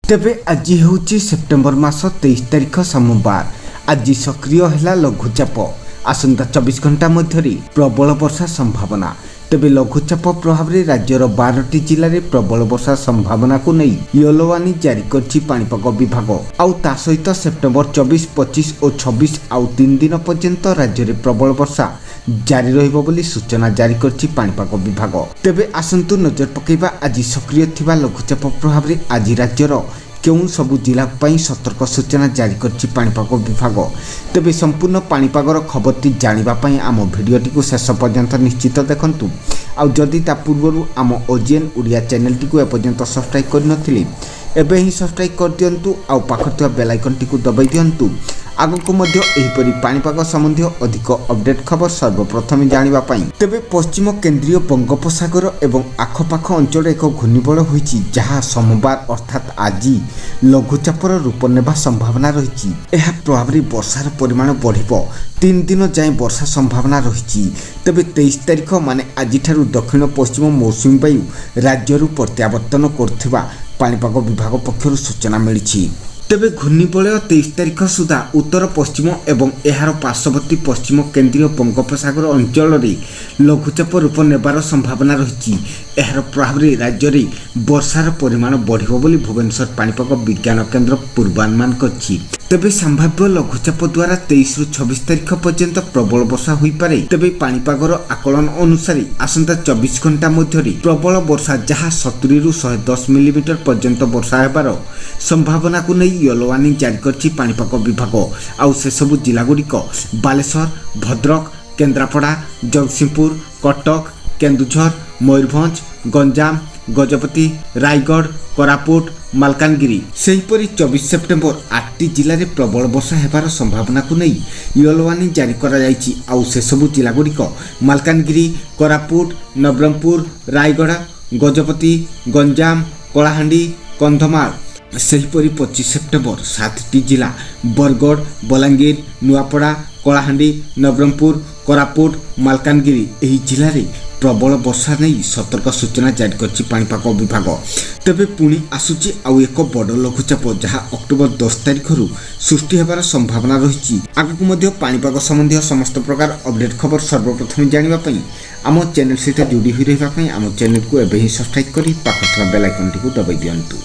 ତେବେ ଆଜି ହେଉଛି ସେପ୍ଟେମ୍ବର ମାସ 23 ତାରିଖ ସୋମବାର। ଆଜି ସକ୍ରିୟ ହେଲା ଲଘୁଚାପ। ଆସନ୍ତା 24 ଘଣ୍ଟା ମଧ୍ୟରେ ପ୍ରବଳ ବର୍ଷା ସମ୍ଭାବନା। ତେବେ ଲଘୁଚାପ ପ୍ରଭାବରେ ରାଜ୍ୟର 12ଟି ଜିଲ୍ଲାରେ ପ୍ରବଳ ବର୍ଷା ସମ୍ଭାବନାକୁ ନେଇ ୟେଲୋ ୱାର୍ଣ୍ଣିଂ ଜାରି କରିଛି ପାଣିପାଗ ବିଭାଗ। ଆଉ ତା ସହିତ ସେପ୍ଟେମ୍ବର 24, 25 ଓ 26 ଆଉ 3 ଦିନ ପର୍ଯ୍ୟନ୍ତ ରାଜ୍ୟରେ ପ୍ରବଳ ବର୍ଷା ଜାରି ରହିବ ବୋଲି ସୂଚନା ଜାରି କରିଛି ପାଣିପାଗ ବିଭାଗ। ତେବେ ଆସନ୍ତୁ ନଜର ପକାଇବା ଆଜି ସକ୍ରିୟ ଥିବା ଲଘୁଚାପ ପ୍ରଭାବରେ ଆଜି ରାଜ୍ୟର କେଉଁ ସବୁ ଜିଲ୍ଲା ପାଇଁ ସତର୍କ ସୂଚନା ଜାରି କରିଛି ପାଣିପାଗ ବିଭାଗ। ତେବେ ସମ୍ପୂର୍ଣ୍ଣ ପାଣିପାଗର ଖବରଟି ଜାଣିବା ପାଇଁ ଆମ ଭିଡ଼ିଓଟିକୁ ଶେଷ ପର୍ଯ୍ୟନ୍ତ ନିଶ୍ଚିତ ଦେଖନ୍ତୁ। ଆଉ ଯଦି ତା ପୂର୍ବରୁ ଆମ ଓଜିଏନ୍ ଓଡ଼ିଆ ଚ୍ୟାନେଲଟିକୁ ଏପର୍ଯ୍ୟନ୍ତ ସବସ୍କ୍ରାଇବ୍ କରିନଥିଲେ, ଏବେ ହିଁ ସବସ୍କ୍ରାଇବ୍ କରିଦିଅନ୍ତୁ ଆଉ ପାଖରେ ଥିବା ବେଲ୍ ଆଇକନ୍ଟିକୁ ଦବାଇ ଦିଅନ୍ତୁ, ଆଗକୁ ମଧ୍ୟ ଏହିପରି ପାଣିପାଗ ସମ୍ବନ୍ଧୀୟ ଅଧିକ ଅପଡେଟ୍ ଖବର ସର୍ବପ୍ରଥମେ ଜାଣିବା ପାଇଁ। ତେବେ ପଶ୍ଚିମ କେନ୍ଦ୍ରୀୟ ବଙ୍ଗୋପସାଗର ଏବଂ ଆଖପାଖ ଅଞ୍ଚଳରେ ଏକ ଘୂର୍ଣ୍ଣିବଳୟ ହୋଇଛି, ଯାହା ସୋମବାର ଅର୍ଥାତ୍ ଆଜି ଲଘୁଚାପର ରୂପ ନେବା ସମ୍ଭାବନା ରହିଛି। ଏହା ପ୍ରଭାବରେ ବର୍ଷାର ପରିମାଣ ବଢ଼ିବ। 3 ଦିନ ଯାଏଁ ବର୍ଷା ସମ୍ଭାବନା ରହିଛି। ତେବେ 23 ତାରିଖ ମାନେ ଆଜିଠାରୁ ଦକ୍ଷିଣ ପଶ୍ଚିମ ମୌସୁମୀ ବାୟୁ ରାଜ୍ୟରୁ ପ୍ରତ୍ୟାବର୍ତ୍ତନ କରୁଥିବା ପାଣିପାଗ ବିଭାଗ ପକ୍ଷରୁ ସୂଚନା ମିଳିଛି। ତେବେ ଘୂର୍ଣ୍ଣିବଳୟ 23 ତାରିଖ ସୁଦ୍ଧା ଉତ୍ତର ପଶ୍ଚିମ ଏବଂ ଏହାର ପାର୍ଶ୍ୱବର୍ତ୍ତୀ ପଶ୍ଚିମ କେନ୍ଦ୍ରୀୟ ବଙ୍ଗୋପସାଗର ଅଞ୍ଚଳରେ ଲଘୁଚାପ ରୂପ ନେବାର ସମ୍ଭାବନା ରହିଛି। ଏହାର ପ୍ରଭାବରେ ରାଜ୍ୟରେ ବର୍ଷାର ପରିମାଣ ବଢ଼ିବ ବୋଲି ଭୁବନେଶ୍ୱର ପାଣିପାଗ ବିଜ୍ଞାନ କେନ୍ଦ୍ର ପୂର୍ବାନୁମାନ କରିଛି। ତେବେ ସମ୍ଭାବ୍ୟ ଲଘୁଚାପ ଦ୍ୱାରା 23ରୁ 26 ତାରିଖ ପର୍ଯ୍ୟନ୍ତ ପ୍ରବଳ ବର୍ଷା ହୋଇପାରେ। ତେବେ ପାଣିପାଗର ଆକଳନ ଅନୁସାରେ ଆସନ୍ତା 24 ଘଣ୍ଟା ମଧ୍ୟରେ ପ୍ରବଳ ବର୍ଷା, ଯାହା 70ରୁ 110 ମିଲିମିଟର ପର୍ଯ୍ୟନ୍ତ ବର୍ଷା ହେବାର ସମ୍ଭାବନାକୁ ନେଇ ୟେଲୋ ୱାର୍ଣ୍ଣିଂ ଜାରି କରିଛି ପାଣିପାଗ ବିଭାଗ। ଆଉ ସେସବୁ ଜିଲ୍ଲାଗୁଡ଼ିକ ବାଲେଶ୍ୱର, ଭଦ୍ରକ, କେନ୍ଦ୍ରାପଡ଼ା, ଜଗତସିଂହପୁର, କଟକ, କେନ୍ଦୁଝର, ମୟୂରଭଞ୍ଜ, ଗଞ୍ଜାମ, ଗଜପତି, ରାୟଗଡ଼, କୋରାପୁଟ, ମାଲକାନଗିରି। ସେହିପରି 24 ସେପ୍ଟେମ୍ବର 8ଟି ଜିଲ୍ଲାରେ ପ୍ରବଳ ବର୍ଷା ହେବାର ସମ୍ଭାବନାକୁ ନେଇ ୟେଲୋ ୱାର୍ଣ୍ଣିଂ ଜାରି କରାଯାଇଛି। ଆଉ ସେସବୁ ଜିଲ୍ଲାଗୁଡ଼ିକ ମାଲକାନଗିରି, କୋରାପୁଟ, ନବରଙ୍ଗପୁର, ରାୟଗଡ଼ା, ଗଜପତି, ଗଞ୍ଜାମ, କଳାହାଣ୍ଡି, କନ୍ଧମାଳ। ସେହିପରି 25 ସେପ୍ଟେମ୍ବର 7ଟି ଜିଲ୍ଲା ବରଗଡ଼, ବଲାଙ୍ଗୀର, ନୂଆପଡ଼ା, କଳାହାଣ୍ଡି, ନବରଙ୍ଗପୁର, କୋରାପୁଟ, ମାଲକାନଗିରି, ଏହି ଜିଲ୍ଲାରେ ପ୍ରବଳ ବର୍ଷା ନେଇ ସତର୍କ ସୂଚନା ଜାରି କରିଛି ପାଣିପାଗ ବିଭାଗ। ତେବେ ପୁଣି ଆସୁଛି ଆଉ ଏକ ବଡ଼ ଲଘୁଚାପ, ଯାହା ଅକ୍ଟୋବର 10 ତାରିଖରୁ ସୃଷ୍ଟି ହେବାର ସମ୍ଭାବନା ରହିଛି। ଆଗକୁ ମଧ୍ୟ ପାଣିପାଗ ସମ୍ବନ୍ଧୀୟ ସମସ୍ତ ପ୍ରକାର ଅପଡେଟ୍ ଖବର ସର୍ବପ୍ରଥମେ ଜାଣିବା ପାଇଁ ଆମ ଚ୍ୟାନେଲ ସହିତ ଯୋଡ଼ି ହୋଇ ରହିବା ପାଇଁ ଆମ ଚ୍ୟାନେଲକୁ ଏବେ ହିଁ ସବସ୍କ୍ରାଇବ୍ କରି ପାଖରେ ଥିବା ବେଲ୍ ଆଇକନ୍ଟିକୁ ଦବାଇ ଦିଅନ୍ତୁ।